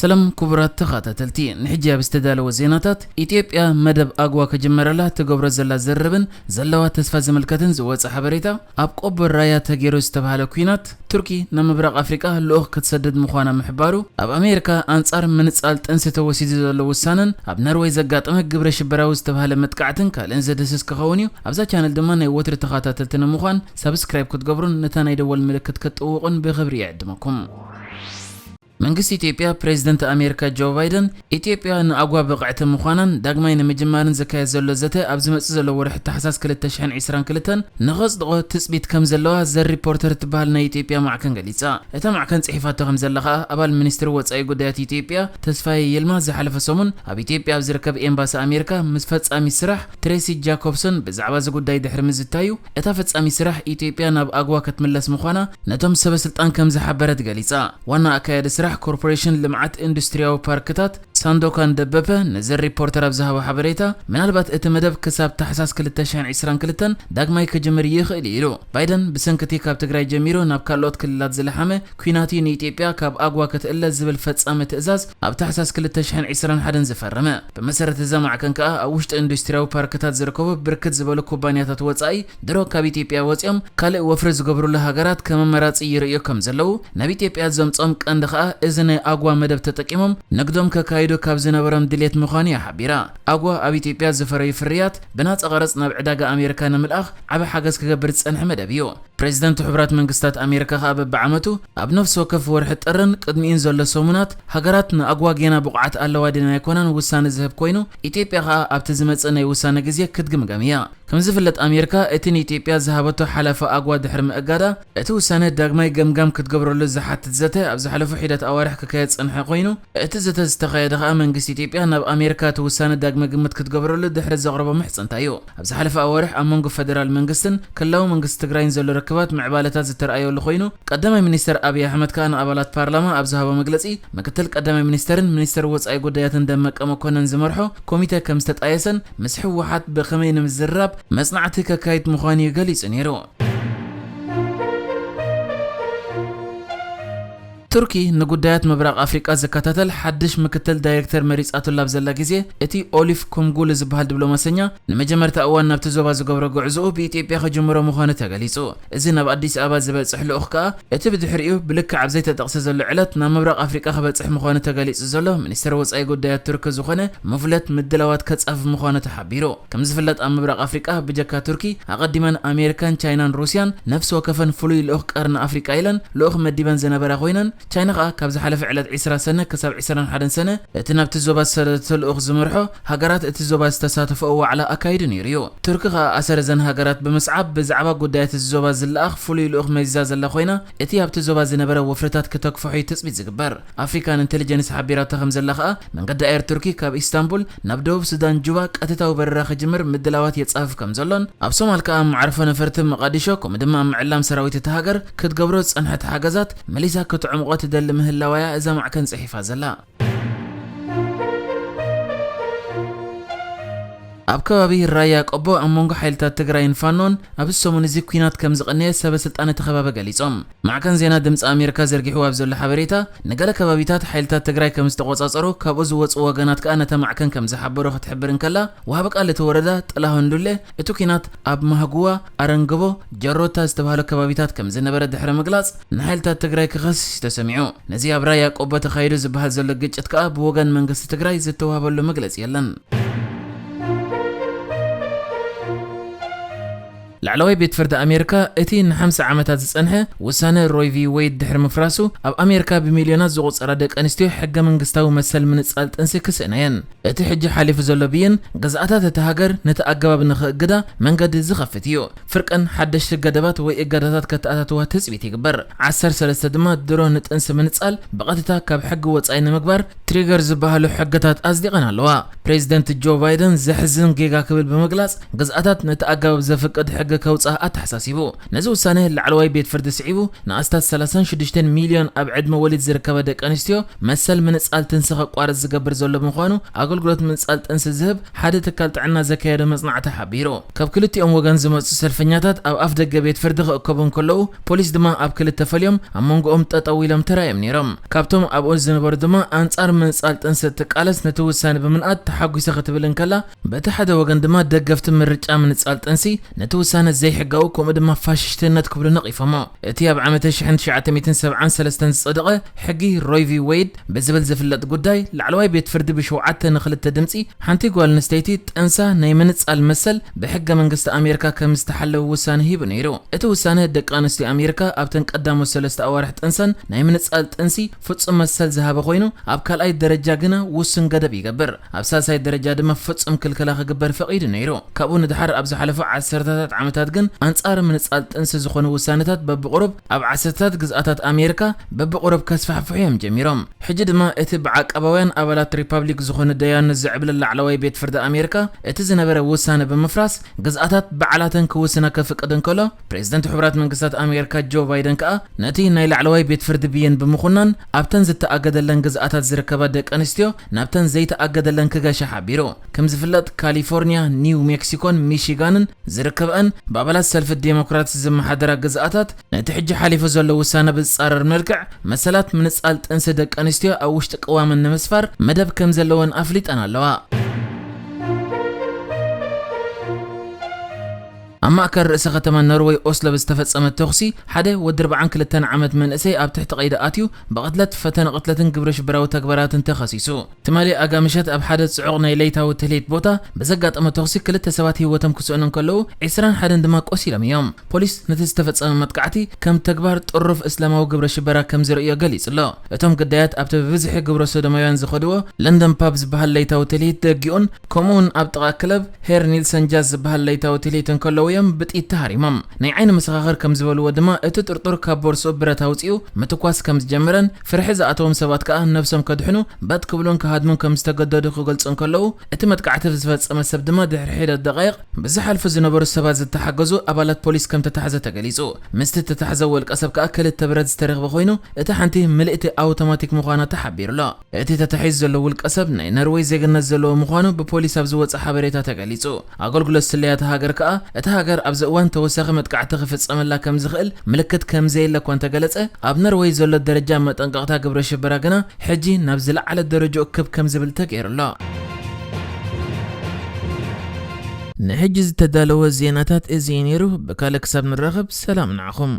ሰላም ክቡራት ተኸታተልቲ፣ ንሕጂ ኣብ ዝተዳለወ ዜናታት፣ ኢትዮጵያ መደብ ኣግዋ ክጅመረላ ትገብሮ ዘላ ዝርርብን ዘለዋ ተስፋ ዝምልከትን ዝወጸ ሓበሬታ፣ ኣብ ቆቦ ራያ ተገይሩ ዝተባህለ ኲናት፣ ቱርኪ ናብ ምብራቕ ኣፍሪቃ ልኡኽ ክትሰድድ ምዃና ምሕባሩ፣ ኣብ ኣሜሪካ ኣንጻር ምንጻል ጥንሲ ተወሲዱ ዘሎ ውሳነን ኣብ ነርወይ ዘጋጠመ ግብረ ሽበራዊ ዝተባህለ መጥቃዕትን ካልእን ዘደስስ ክኸውን እዩ። ኣብዛ ቻነል ድማ ናይ ወትሪ ተኸታተልቲ ንምዃን ሳብስክራይብ ክትገብሩን ነታ ናይ ደወል ምልክት ክትጥውቑን ብኽብሪ ይዕድመኩም። መንግስቲ ኢትዮጵያ፣ ፕሬዚደንት ኣሜሪካ ጆ ባይደን፣ ኢትዮጵያ ንኣጓ ብቕዕቲ ምዃናን ዳግማይ ንምጅማርን ዝካየድ ዘሎ ዘተ ኣብ ዝመጽእ ዘሎ ወርሒ ታሕሳስ ክልተ ሽሕን ዕስራን ክልተን ንኸጽድቖ ትጽቢት ከም ዘለዋ ዘ ሪፖርተር እትበሃል ናይ ኢትዮጵያ ማዕከን ገሊጻ። እታ ማዕከን ጽሒፋቶ ከም ዘላ ከኣ ኣባል ሚኒስትሪ ወጻኢ ጉዳያት ኢትዮጵያ ተስፋዬ ይልማ ዝሓለፈ ሰሙን ኣብ ኢትዮጵያ ኣብ ዝርከብ ኤምባሲ ኣሜሪካ ምስ ፈጻሚ ስራሕ ትሬሲ ጃኮብሰን ብዛዕባ እዚ ጉዳይ ድሕሪ ምዝታዩ፣ እታ ፈጻሚ ስራሕ ኢትዮጵያ ናብ ኣግዋ ክትምለስ ምዃና ነቶም ሰበ ስልጣን ከም ዝሓበረት ገሊጻ። ዋና ኣካያዲ ስራሕ ኮርፖሬሽን ልምዓት ኢንዱስትሪያዊ ፓርክታት ሳንዶካን ደበበ ነዚ ሪፖርተር ኣብ ዝሃቦ ሓበሬታ፣ ምናልባት እቲ መደብ ክሳብ ታሕሳስ ክልተ ሽሕን ዕስራን ክልተን ዳግማይ ክጅምር ይኽእል እዩ ኢሉ። ባይደን ብሰንኪ እቲ ካብ ትግራይ ጀሚሩ ናብ ካልኦት ክልላት ዝለሓመ ኲናት እዩ ንኢትዮጵያ ካብ ኣግዋ ክትእለ ዝብል ፈጻሚ ትእዛዝ ኣብ ታሕሳስ ክልተ ሽሕን ዕስራን ሓደን ዝፈረመ። ብመሰረት እዛ ማዕከን ከኣ ኣብ ውሽጢ ኢንዱስትሪያዊ ፓርክታት ዝርከቡ ብርክት ዝበሉ ኩባንያታት ወጻኢ ድሮ ካብ ኢትዮጵያ ወጺኦም ካልእ ወፍሪ ዝገብሩሉ ሃገራት ከም ኣማራጺ ይርእዩ ከም ዘለዉ፣ ናብ ኢትዮጵያ ዘምጾም ቀንዲ ከኣ እዚ ናይ ኣግዋ መደብ ተጠቂሞም ንግዶም ከካይዱ ካብ ዝነበሮም ድሌት ምዃኑ እያ ሓቢራ። ኣግዋ ኣብ ኢትዮጵያ ዝፈረዩ ፍርያት ብናጻ ቀረጽ ናብ ዕዳጋ ኣሜሪካ ንምልኣኽ ዓቢ ሓገዝ ክገብር ዝጸንሐ መደብ እዩ። ፕሬዚደንት ሕቡራት መንግስታት ኣሜሪካ ከኣ በብዓመቱ ኣብ ነፍሲ ወከፍ ወርሒ ጥርን ቅድሚኡን ዘሎ ሰሙናት ሃገራት ንኣግዋ ጌና ብቑዓት ኣለዋ ድን ኣይኮናን ውሳነ ዝህብ ኮይኑ፣ ኢትዮጵያ ከኣ ኣብቲ ዝመጽእ ናይ ውሳነ ግዜ ክትግምገም እያ። ከም ዝፍለጥ ኣሜሪካ እቲ ንኢትዮጵያ ዝሃበቶ ሓለፋ ኣግዋ ድሕሪ ምእጋዳ፣ እቲ ውሳነ ዳግማይ ገምጋም ክትገብረሉ ዝሓትት ዘተ ኣብ ዝሓለፉ ሒደት ኣዋርሕ ክካየድ ዝጸንሐ ኮይኑ፣ እቲ ዘተ ዝተኻየደ ከኣ መንግስቲ ኢትዮጵያ ናብ ኣሜሪካ እቲ ውሳነ ዳግመ ግምት ክትገብረሉ ድሕሪ ዘቕረቦ ምሕጽንታ እዩ። ኣብ ዝሓለፈ ኣዋርሕ ኣብ መንጎ ፈደራል መንግስትን ክልላዊ መንግስቲ ትግራይን ዘሎ ርክባት ምዕባለታት ዝተረኣየሉ ኮይኑ፣ ቀዳማይ ሚኒስተር ኣብይ ኣሕመድ ከኣ ንኣባላት ፓርላማ ኣብ ዝሃቦ መግለጺ፣ ምክትል ቀዳማይ ሚኒስተርን ሚኒስተር ወጻኢ ጉዳያትን ደመቀ መኮነን ዝመርሖ ኮሚተ ከም ዝተጣየሰን ምስ ህወሓት ብኸመይ ንምዝራብ መጽናዕቲ ከካይድ ምዃኑ እዩ ገሊጹ ነይሩ። ቱርኪ ንጉዳያት ምብራቕ ኣፍሪቃ ዝከታተል ሓድሽ ምክትል ዳይሬክተር መሪጻትሉ ኣብ ዘላ ግዜ፣ እቲ ኦሊፍ ኩምጉሉ ዝበሃል ዲፕሎማሰኛ ንመጀመርታ እዋን ናብቲ ዞባ ዝገብሮ ጉዕዞኡ ብኢትዮጵያ ክጅምሮ ምዃኑ ተገሊጹ። እዚ ናብ ኣዲስ ኣበባ ዝበጽሕ ልኡኽ ከኣ፣ እቲ ብድሕሪኡ ብልክዕ ኣብ ዘይተጠቕሰ ዘሎ ዕለት ናብ ምብራቕ ኣፍሪቃ ክበጽሕ ምዃኑ ተገሊጹ ዘሎ ሚኒስተር ወጻኢ ጉዳያት ቱርኪ ዝኾነ ሙፍለት ምድላዋት ከጻፍፍ ምዃኑ ተሓቢሩ። ከም ዝፍለጥ ኣብ ምብራቕ ኣፍሪቃ ብጀካ ቱርኪ ኣቐዲመን ኣሜሪካን ቻይናን ሩስያን ነፍሲ ወከፈን ፍሉይ ልኡኽ ቀርኒ ኣፍሪቃ ኢለን ልኡኽ መዲበን ዝነበራ ኮይነን፣ ቻይና ከኣ ካብ ዝሓለፈ ዕለት ዕስራ ሰነ ክሳብ ዕስራን ሓደን ሰነ እቲ ናብቲ ዞባ ዝሰደደቶ ልኡኽ ዝመርሖ ሃገራት እቲ ዞባ ዝተሳተፈኦ ዋዕላ ኣካይዱ ነይሩ እዩ። ቱርኪ ከኣ ኣሰር እዘን ሃገራት ብምስዓብ ብዛዕባ ጉዳያት እዚ ዞባ ዝለኣኽ ፍሉይ ልኡኽ መዚዛ ዘላ ኮይና፣ እቲ ኣብቲ ዞባ ዝነበረ ወፍርታት ክተክፍሖ እዩ ትጽቢት ዝግበር። ኣፍሪካን ኢንተሊጀንስ ሓቢራቶ ከም ዘላ ከኣ፣ መንገዲ ኣየር ቱርኪ ካብ ኢስታንቡል ናብ ደቡብ ሱዳን ጁባ ቀጥታዊ በረራ ክጅምር ምድላዋት የጻፍፍ ከም ዘሎን፣ ኣብ ሶማል ከኣ ኣብ መዓርፎ ነፈርቲ መቓዲሾ ከምኡ ድማ ኣብ ምዕላም ሰራዊት እታ ሃገር ክትገብሮ ዝጸንሐት ሓገዛት መሊሳ ክትዕምቆ ትደሊ ምህላዋያ እዛ ማዕከን ጽሒፋ ዘላ። ኣብ ከባቢ ራያ ቆቦ ኣብ መንጎ ሓይልታት ትግራይን ፋኖን ኣብዚ ሰሙን እዚ ኲናት ከም ዝቐነየ ሰበ ስልጣን እቲ ከባቢ ገሊጾም። ማዕከን ዜና ድምፂ ኣሜሪካ ዘርጊሕዎ ኣብ ዘሎ ሓበሬታ፣ ንገለ ከባቢታት ሓይልታት ትግራይ ከም ዝተቖጻጸሩ፣ ካብኡ ዝወጹ ወገናት ከኣ ነታ ማዕከን ከም ዝሓበሩ ክትሕብር እንከላ፣ ወሃቢ ቃል እቲ ወረዳ ጥላሁን ሉሌ፣ እቲ ኲናት ኣብ ማህጉዋ፣ ኣረንግቦ፣ ጀሮታ ዝተባህሉ ከባቢታት ከም ዝነበረ ድሕሪ ምግላጽ፣ ንሓይልታት ትግራይ ክኸስስ እዩ ተሰሚዑ። ነዚ ኣብ ራያ ቆቦ ተኻይዱ ዝበሃል ዘሎ ግጭት ከኣ ብወገን መንግስቲ ትግራይ ዝተዋህበሉ መግለጺ የለን። ላዕለዋይ ቤት ፍርዲ ኣሜሪካ እቲ ንሓምሳ ዓመታት ዝጸንሐ ውሳነ ሮይ ቪ ዌይድ ድሕሪ ምፍራሱ፣ ኣብ ኣሜሪካ ብሚልዮናት ዝቑጸራ ደቂ ኣንስትዮ ሕገ መንግስታዊ መሰል ምንጻል ጥንሲ ክስእና እየን። እቲ ሕጂ ሓሊፉ ዘሎ ብይን፣ ግዝኣታት እታ ሃገር ነቲ ኣገባብ ንኽእግዳ መንገዲ ዝኸፍት እዩ። ፍርቀን ሓደሽቲ ገደባት ወይ እገዳታት ከተኣታትዋ ትጽቢት ይግበር። ዓሰርተ ሰለስተ ድማ ድሮ ንጥንሲ ምንጻል ብቐጥታ ካብ ሕጊ ወጻኢ ንምግባር ትሪገር ዝበሃሉ ሕግታት ኣጽዲቐን ኣለዋ። ፕሬዚደንት ጆ ባይደን ዘሕዝን ጌጋ ክብል ብምግላጽ፣ ግዝኣታት ነቲ ኣገባብ ዘፍቅድ ሕጊ ከውፅኣ ኣተሓሳሲቡ። ነዚ ውሳነ ላዕለዋይ ቤት ፍርዲ ስዒቡ ንኣስታት ሰላሳን ሽዱሽተን ሚልዮን ኣብ ዕድመ ወሊድ ዝርከባ ደቂ ኣንስትዮ መሰል ምንፃል ጥንሲ ከቋርፅ ዝገብር ዘሎ ብምዃኑ ኣገልግሎት ምንፃል ጥንሲ ዝህብ ሓደ ትካል ጥዕና ዘካየዶ መፅናዕቲ ሓቢሩ። ካብ ክልቲኦም ወገን ዝመፁ ሰልፈኛታት ኣብ ኣፍ ደገ ቤት ፍርዲ ክእከቡ እንከለዉ ፖሊስ ድማ ኣብ ክልተ ፈልዮም ኣብ መንጎኦም ጠጠው ኢሎም ተራዮም ነይሮም። ካብቶም ኣብኡ ዝነበሩ ድማ ኣንፃር ምንፃል ጥንሲ እትቃለስ ነቲ ውሳነ ብምንኣድ ተሓጒሰ ክትብል እንከላ በቲ ሓደ ወገን ድማ ደገፍቲ ምርጫ ምንጻል ጥንሲ ነቲ ውሳነ ዘይሕጋዊ ከምኡ ድማ ፋሽሽትነት ክብሉ ነቒፎሞ። እቲ ኣብ ዓመተ ሽሕን ትሽዓተ ሚእትን ሰብዓን ሰለስተን ዝጸደቐ ሕጊ ሮይ ቪ ዌይድ ብዝብል ዝፍለጥ ጉዳይ ላዕለዋይ ቤት ፍርዲ ብሸውዓተ ንኽልተ ድምጺ ሓንቲ ጓል ኣንስተይቲ ጥንሳ ናይ ምንጻል መሰል ብሕገ መንግስቲ ኣሜሪካ ከም ዝተሓለወ ውሳነ ሂቡ ነይሩ። እቲ ውሳነ ደቂ ኣንስትዮ ኣሜሪካ ኣብተን ቀዳሞት ሰለስተ ኣዋርሕ ጥንሰን ናይ ምንጻል ጥንሲ ፍጹም መሰል ዝሃበ ኮይኑ ኣብ ካልኣይ ደረጃ ግና ውሱን ገደብ ይገብር። ኣብ ሳልሳይ ደረጃ ድማ ፍጹም ክልከላ ክግበር ፈቒዱ ነይሩ። ካብኡ ንድሓር ኣብ ዝሓለፉ ዓሰርተታት ዓመታት ግን ኣንጻር ምንጻል ጥንሲ ዝኾኑ ውሳነታት በብቑሩብ ኣብ ዓሰርተታት ግዝኣታት ኣሜሪካ በብቑሩብ ከስፋሕፍሑ እዮም ጀሚሮም። ሕጂ ድማ እቲ ብዓቃባውያን ኣባላት ሪፓብሊክ ዝኾኑ ደያኑ ዝዕብለል ላዕለዋይ ቤት ፍርዲ ኣሜሪካ እቲ ዝነበረ ውሳነ ብምፍራስ ግዝኣታት ባዕላተን ክውስና ከፍቅድ እንከሎ ፕሬዝደንት ሕቡራት መንግስታት ኣሜሪካ ጆ ባይደን ከኣ ነቲ ናይ ላዕለዋይ ቤት ፍርዲ ብይን ብምኹናን ኣብተን ዝተኣገደለን ግዝኣታት ዝርከባ ደቂ ኣንስትዮ ናብተን ዘይተኣገደለን ክገሻ ሓቢሩ። ከም ዝፍለጥ ካሊፎርኒያ፣ ኒው ሜክሲኮን ሚሺጋንን ዝርከብአን ብኣባላት ሰልፊ ዴሞክራት ዝመሓደራ ግዝኣታት ነቲ ሕጂ ሓሊፉ ዘሎ ውሳነ ብዝጻረር መልክዕ መሰላት ምንጻል ጥንሲ ደቂ ኣንስትዮ ኣብ ውሽጢ ቅዋመን ንምስፋር መደብ ከም ዘለወን ኣፍሊጠን ኣለዋ። ኣብ ማእከል ርእሰ ከተማ ኖርወይ ኦስሎ ብዝተፈጸመ ተኹሲ ሓደ ወዲ ኣርባዓን ክልተን ዓመት መንእሰይ ኣብ ትሕቲ ቀይዲ ኣትዩ ብቕትለት፣ ፈተነ ቅትለትን ግብረ ሽበራዊ ተግባራትን ተኸሲሱ። ትማሊ ኣጋ ምሸት ኣብ ሓደ ጽዑቕ ናይ ለይታዊ ትልሂት ቦታ ብዘጋጠመ ተኹሲ ክልተ ሰባት ህይወቶም ክስእኑ እንከለዉ ዒስራን ሓደን ድማ ቆሲሎም እዮም። ፖሊስ ነቲ ዝተፈጸመ መጥቃዕቲ ከም ተግባር ጥሩፍ እስላማዊ ግብረ ሽበራ ከም ዝርእዮ ገሊጹ ኣሎ። እቶም ግዳያት ኣብቲ ብብዝሒ ግብረ ሶዶማውያን ዝኸድዎ ለንደን ፓብ ዝበሃል ለይታዊ ትልሂት ደጊኡን ከምኡውን ኣብ ጥቓ ክለብ ሄር ኒልሰን ጃዝ ዝበሃል ለይታዊ ትልሂት እንከለዉ እዮም ብጥይት ተሃሪሞም። ናይ ዓይኒ መሰኻኽር ከም ዝበልዎ ድማ እቲ ጥርጡር ካብ ቦርስኡ ብረት ኣውጺኡ ምትኳስ ከም ዝጀመረን ፍርሒ ዝኣተዎም ሰባት ከኣ ነብሶም ከድሕኑ በት ክብሉን ክሃድሙን ከም ዝተገደዱ ክገልጹ እንከለዉ እቲ መጥቃዕቲ ዝፈጸመ ሰብ ድማ ድሕሪ ሒደት ደቓይቕ ብዝሓልፉ ዝነበሩ ሰባት ዝተሓገዙ ኣባላት ፖሊስ ከም ተታሕዘ ተገሊጹ። ምስቲ ተታሕዘ ውልቀ ሰብ ከኣ ክልተ ብረት ዝተረኽበ ኮይኑ እታ ሓንቲ ምልእቲ ኣውቶማቲክ ምዃና ተሓቢሩ ኣሎ። እቲ ተታሒዙ ዘሎ ውልቀ ሰብ ናይ ነርወይ ዜግነት ዘለዎ ምዃኑ ብፖሊስ ኣብ ዝወጸ ሓበሬታ ተገሊጹ። ኣገልግሎት ስለያ እታ ሃገር ከኣ እታ ሃገር ኣብዚ እዋን ተወሳኺ መጥቃዕቲ ክፍጸመላ ከም ዝኽእል ምልክት ከም ዘየለ እኳ እንተገለጸ ኣብ ነርወይ ዘሎ ደረጃ መጠንቀቕታ ግብረ ሽበራ ግና ሕጂ ናብ ዝለዓለ ደረጃኡ ክብ ከም ዝብል ተገይሩ ኣሎ። ንሕጂ ዝተዳለወ ዜናታት እዚ እዩ ነይሩ። ብካልእ ክሳብ ንራኸብ ሰላም ንዓኹም።